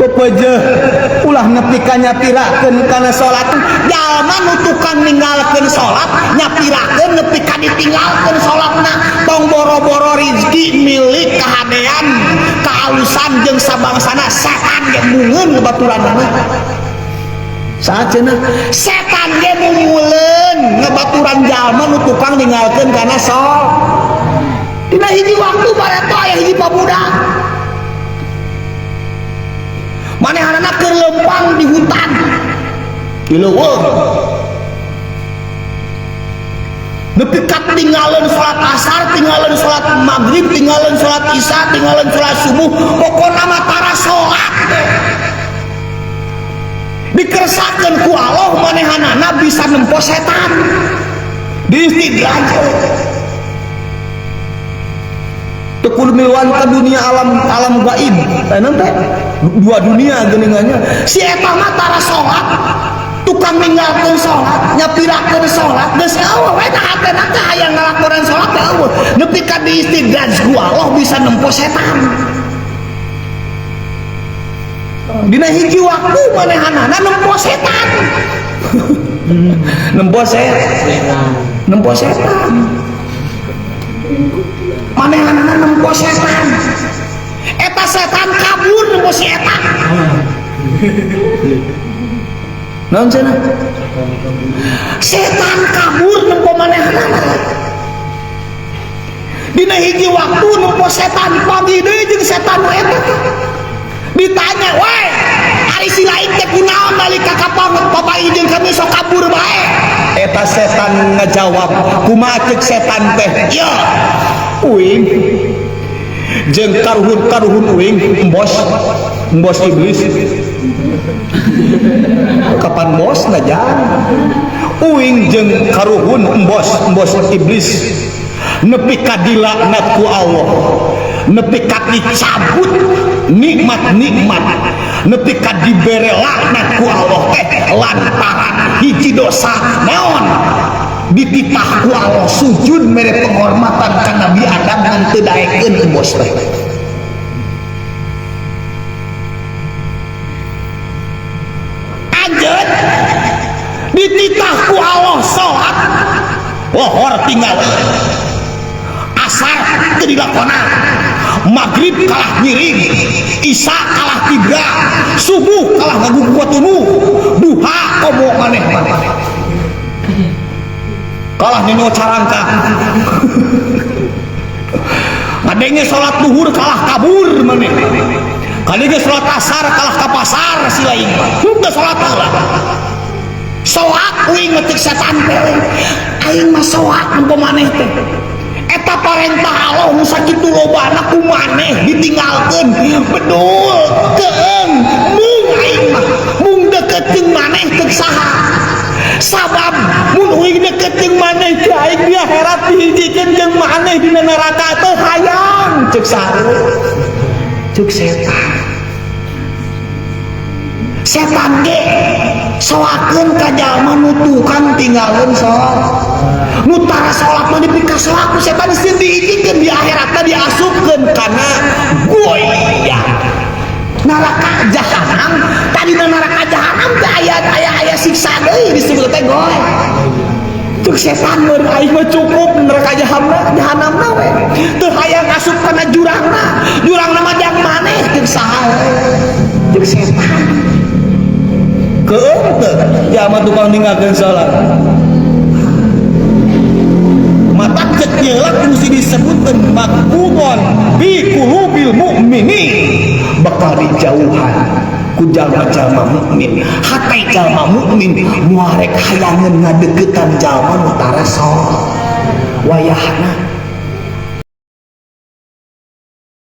Pepeje ulah nepi ka nyapirakeun kana salat. Jalma nu tukang ninggalkeun salat nyapirakeun nepi ka ditinggalkeun salatna. Tong boro-boro rizki milik kahadean kaalusan jeung sabangsana setan ge mungeun ngebaturanana. Saha cenah? Setan ge mumuleun ngebaturan jalma nu tukang ninggalkeun kana salat. Dina hiji waktu bareto aya hiji pamuda. Manehanana keur lempang di hutan di leuweung nepi ka tinggalin salat asar, tinggalin salat maghrib, tinggalin salat isya, tinggalin salat subuh, pokona mah tara salat. Dikersakeun ku Allah manehanana bisa nempo setan diistidraj. Teu kudu miluan ka dunia alam alam gaib. Teh teh dua dunia geuningannya. Si eta mah tara salat, tukang ninggalkeun salat, nyapirakeun salat, geus eueuh we tah hatena teh hayang ngalakonan salat teh eueuh. Nepi ka diistidraj ku Allah bisa nempo setan. Dina hiji waktu manehanana nempo setan. Nempo setan. Nempo setan. Manehanana nempo setan. Eta setan kabur nempo si eta. Naon cenah? Setan kabur nempo manehanana. Dina hiji waktu nempo setan pagi deui jeung setan nu eta. Ditanya, "Weh, ari si lain teh kunaon nalika ka papai jeung kami sok kabur bae?" Eta setan ngajawab, "Kumaha ceuk setan teh?" "Ya, uing jeung karuhun-karuhun uing embos embos iblis." Kapan bos najan? Uing jeung karuhun embos embos iblis nepi ka dilaknat ku Allah, nepi ka dicabut nikmat-nikmat, nepi ka dibere laknat ku Allah teh lantaran hiji dosa naon? Dititah ku Allah sujud mere penghormatan ka Nabi Adam ngan teu daekeun embos teh. Anjeun dititah ku Allah salat lohor tinggal, asar teu dilakonan, maghrib kalah nyiring, isya kalah tibra, subuh kalah ngaguguatunu, duha komo maneh kalah nino carangka, ngadenge salat duhur kalah kabur maneh, kadenge salat asar kalah ka pasar si lain mah henteu salat heula. Soak uing ngetik setan teh, aing mah soak nempo maneh teh. Eta parentah Allah nu sakitu lobana ku maneh ditinggalkeun, bedul keeng mung aing mah mung deket jeung maneh teu saha. Sabab mun uing deket jeung maneh teh aing di akhirat dihijikeun jeung maneh dina neraka teh hayang ceuk saha? Ceuk setan. Setan ge soakeun ka jalma nu tukang tinggalkeun salat. Nu tara salat mah dipikasoak ku setan sieun dihijikeun di akhiratna diasupkeun kana goyah neraka jahanam. Tadina neraka jahanam teh aya aya aya siksa deui disebut teh goy. Cuk setan mun aing mah cukup neraka jahanamna jahanamna we. Teu hayang asup kana jurangna. Jurangna mah jang maneh ceuk saha? Ceuk setan. Keung teu jalma tukang ninggalkeun salat. Mata cek nyelak mesti disebutkan makbubon bi qulubil mukminin, bakal dijauhan ku jalma-jalma mukmin. Hate jalma mukmin muarek hayangeun ngadeukeutan jalma nu tara salat. Wayahna